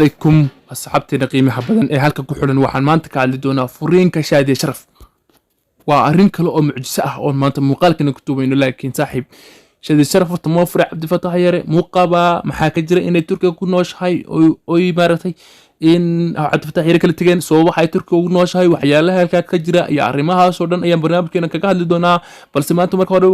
Calaykum asxaabteena qiimaha badan ee halka ku xidhan. Waxaan maanta ka hadli doonaa furiinka Shaadiye Sharaf. Waa arrin kale oo mucjiso ah oon maanta muuqaalkana ku duubayno. Laakiin saaxiib, Shaadiye Sharaf horta moo furay Cabdifataax Yare? Muu qabaa? Maxaa ka jira inay Turkiga ku nooshahay oy maaragtay in Cabdifataax Yare kala tegeen? Sabab waxay Turkiga ugu nooshahay, waxyaalaha halkaa ka jira iyo arrimahaasoo dhan ayaan barnaamijkeena kaga hadli doonaa. Balse maanta marka hore,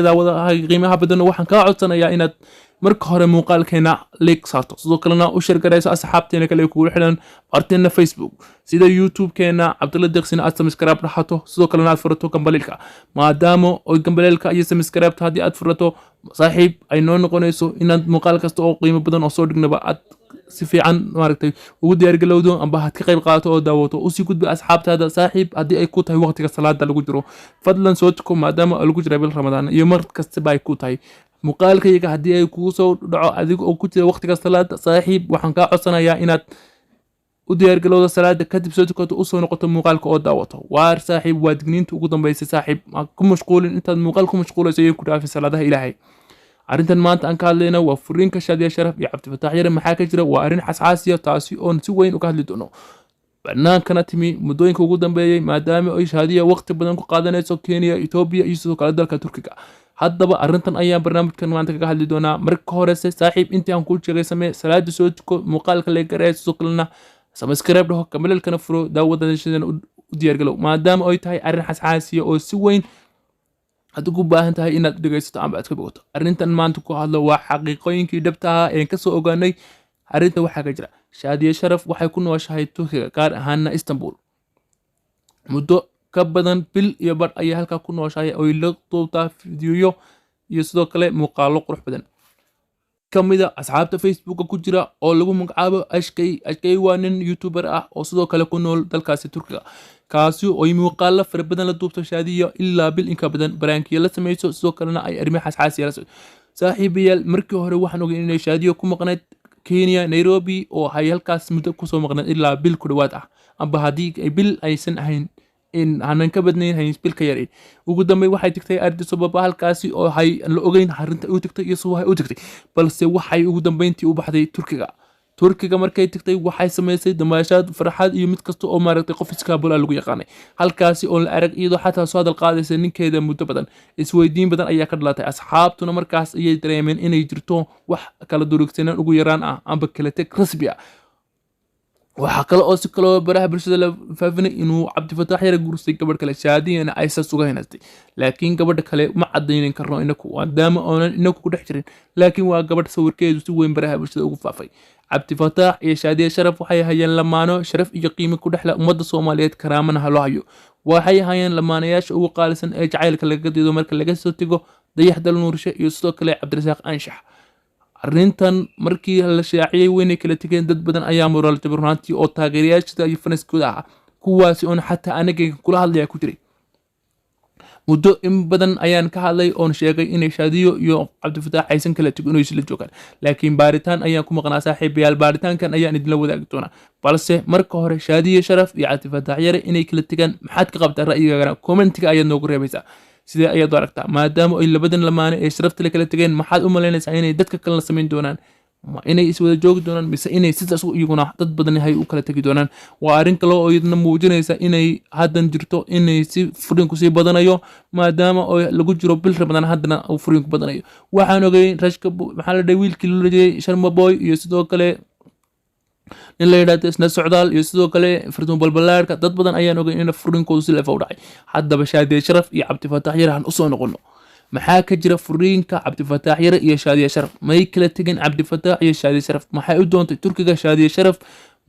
daawada qiimaha badan, waxaan kaa codsanayaa inaad marka hore muuqaalkeena like saarto, sidoo kalena u share garayso asxaabteena kale ee kugu xidhan barteena Facebook, sida YouTube-keena Cabdalla Deeqsina aad subscribe dhahato, sidoo kalena aad furato gambaleelka, maadaama oy gambaleelka iyo subscribe haddii aad furato, saaxiib, ay noo noqonayso inaad muuqaal kasta oo qiimo badan oo soo dhignaba aad si fiican maaragtay ugu diyaargalowdo amba aad ka qayb qaadato oo daawato. Usii gudbi asxaabtaada. Saaxiib, haddii ay ku tahay waqtiga salaada lagu jiro, fadlan soo tuko, maadaama lagu jira bil Ramadaan iyo mar kastaba ay ku tahay. Muuqaalkayga haddii ay kugu soo dhaco adiga oo ku jira waqtiga salaada, saaxiib, waxaan kaa codsanayaa inaad u diyaargalowdo salaada, kadib soo tukato, usoo noqoto muuqaalka oo daawato. Waar saaxiib, waa digniinta ugu dambeysay. Saaxiib, ma ku mashquulin. Intaad muuqaal ku mashquulayso ayay ku dhaafin salaadaha Ilaahay. Arrintan maanta aan ka hadlayna waa furiinka Shaadiya Sharaf iyo Cabdifataax Yare. Maxaa ka jira? Waa arrin xasxaasiya, taasi oon si weyn uga hadli doono, banaankana timi muddooyinka ugu dambeeyey, maadaama ay Shaadiya waqti badan ku qaadanayso Kenya, Etoobiya iyo sidoo kale dalka Turkiga. Haddaba arrintan ayaan barnaamijkan maanta kaga hadli doonaa. Marka horese saaxiib, intii aan kuu sheegay samee: salaada soo tuko, muuqaalka like garee, sidoo kalena subscribe dhaho, gambaleelkana furo, daawadashadana u diyaargalow, maadaama ay tahay arrin xasxaasiya oo si weyn aad ugu baahan tahay inaad dhegaysato amba aad ka bogato. Arrintan maanta ku hadlo waa xaqiiqooyinkii dhabta ahaa een kasoo ogaanay arrinta waxaa ka jira. Shaadiye Sharaf waxay ku nooshahay Turkiga, gaar ahaana Istanbul. Muddo ka badan bil iyo badh ayay halkaa ku nooshahay oy la duubtaa fidiyoyo iyo sidoo kale muuqaalo qurux badan. Ka mid a asxaabta Facebooka ku jira oo lagu magacaabo Ashkay. Ashkay waa nin youtuber ah oo sidoo kale ku nool dalkaasi Turkiga, kaasi oo ay muuqaalo fara badan la duubto Shaadiya ilaa bil inka badan, prank-iyo la sameyso, sidoo kalena ay arrimo xasxaasiya la socdo. Saaxiibayaal, markii hore waxaan ogay inay Shaadiyo ku maqnayd Kenya, Nairobi, oo ay halkaas muddo kusoo maqnayd ilaa bil ku dhowaad ah, amba haddii ay bil aysan ahayn in aanan ka badnayn hayn bil ka yarayn. Ugu dambeyn waxay tagtay Addis Ababa, halkaasi oo hay la ogeyn arrinta u tagtay iyo subahay u tagtay, balse waxay ugu dambeyntii u baxday Turkiga. Turkiga markay tagtay, waxay samaysay damaashaad, farxad iyo mid kasta oo maaragtay qof iskaabula lagu yaqaanay, halkaasi oo la arag iyadoo xataa soo hadal qaadaysa ninkeeda muddo badan. Isweydiin badan ayaa ka dhalatay, asxaabtuna markaas ayay dareemeen inay jirto wax kala durugsanaan ugu yaraan ah amba kala teg rasmi ah. Waxaa kale oo si kaloo baraha bulshada la faafinay inuu Cabdifataax Yare guursay gabadh kale, Shaadiyana ay saas uga hinastay. Laakiin gabadha kale ma cadaynin karno inaku, maadaama oonan inaku ku dhex jirin, laakiin waa gabadh sawirkeedu si weyn baraha bulshada ugu faafay. Cabdifataax iyo Shaadiye Sharaf waxay hayeen lamaano sharaf iyo qiimo ku dhexle ummadda Soomaaliyeed, karaamana ha loo hayo. Waxay hayeen lamaanayaasha ugu qaalisan ee jacaylka lagaga dido marka laga soo tego Dayax Dalnuurshe iyo sidoo kale Cabdirasaaq Anshax. Arrintan markii la shaaciyey weynay kala tegeen, dad badan ayaa moraal jabay runaantii oo taageerayaashada iyo fans-kooda ah, kuwaasi oon xataa aniga kula hadlaya ku jiray. Muddo in badan ayaan ka hadlay oon sheegay inay Shaadiyo iyo Cabdifataax aysan kala tegin, inay isla joogaan, laakiin baaritaan ayaan ku maqnaa. Saaxiibayaal, baaritaankan ayaan idinla wadaagi doonaa. Balse marka hore, Shaadiyo Sharaf iyo Cabdifataax Yare inay kala tegaan maxaad ka qabtaa? Ra'yigaagana comment-iga ayaad noogu reebaysaa. Sidee ayaad u aragtaa maadaama ay labadan lamaane ee sharafta la kala tegeen? Maxaad u malaynaysaa inay dadka kalena samayn doonaan? Ma inay iswada joogi doonaan mise inay sidaas iyaguna dad badan hay u kala tegi doonaan? Waa arrin kale oo iyadna muujinaysa inay haddan jirto inay si furiinku sii badanayo, maadaama oo lagu jiro bil Ramadaan, haddana uu furiinku badanayo. Waxaan ogay rashka, maxaa la dhahay, wiilkii loo rajayay Sharma Boy iyo sidoo kale nin la yidhahdo isna Socdaal iyo sidoo kale Fartuun Balbalaarka, dad badan ayaan ogay in furiinkoodu si lefa u dhacay. Haddaba Shaadiye Sharaf iyo Cabdifataax Yare han usoo noqono. Maxaa ka jira furiinka Cabdifataax Yare iyo Shaadiye Sharaf? May kala tegin Cabdifataax iyo Shaadiye Sharaf? Maxay u doontay Turkiga Shaadiye Sharaf?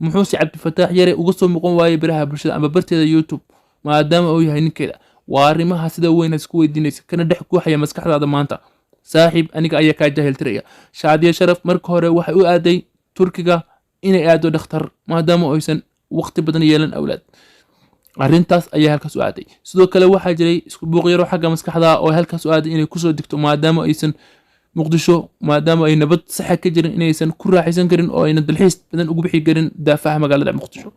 Muxuuse Cabdifataax Yare uga soo muuqan waayay baraha bulshada ama barteeda YouTube, maadaama uu yahay ninkeeda? Waa arrimaha sida weyn isku weydiinaysa kana dhex guuxaya maskaxdaada maanta. Saaxiib, aniga ayaa kaa jahiltiraya. Shaadiye Sharaf marka hore waxay u aaday Turkiga inay aado dhakhtar, maadaama aysan waqti badan yeelan awlaad. Arrintaas ayaa halkaas u aaday. Sidoo kale waxaa jiray isku buuq yaro xagga maskaxda oo halkaas u aaday inay kusoo degto, maadaama aysan Muqdisho, maadaama ay nabad saxa ka jirin, inaysan ku raaxaysan karin oo aynan dalxiis badan ugu bixi karin daafaha magaalada Muqdisho.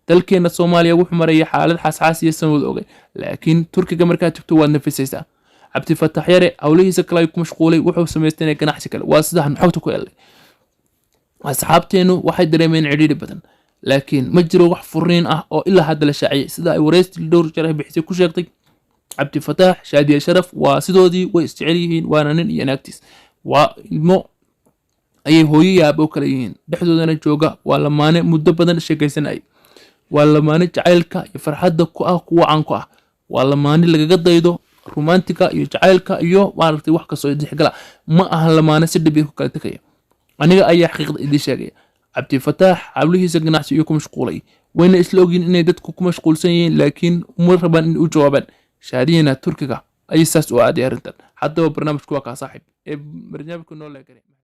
Dalkeena Soomaaliya wuxuu maraya xaalad xasxaasiya sanwada ogay, laakiin Turkiga markaad tagto waad nafisaysaa. Cabdifataax Yare howlihiisa kale ay ku mashquulay, wuxuu samaystay ganacsi kale, waa sidaan xogta ku helay. Asxaabteennu waxay dareemeen cidhiidhi badan, laakiin ma jiro wax furiin ah oo ilaa hadda la shaaciyay. Sida ay wareysti dhowr jeer ay bixisay ku sheegtay Cabdifataax, Shaadiye Sharaf waa sidoodii, way isjecel yihiin, waana nin iyo naagtiis, waa ilmo ayay hooyo iyo aabo kala yihiin, dhexdoodana jooga. Waa lamaane muddo badan sheekaysanayay, waa lamaane jacaylka iyo farxadda ku ah kuwa caan ku ah, waa lamaane lagaga daydo romantiga iyo jacaylka iyo maaragtay wax kastoo isdhexgala. Ma aha lamaane si dhib yar ku kala tegaya. Aniga ayaa xaqiiqda idiin sheegaya. Cabdifataax hawlihiisa ganacsi iyo ku mashquulay, wayna isla ogyihin inay dadku ku mashquulsan yihiin, laakiin uma rabaan inay u jawaabaan. Shaadiyana Turkiga ayay saas u aaday arrintan. Haddaba barnaamijku waa kaa, saaxiib, ee barnaamijku noo leegare.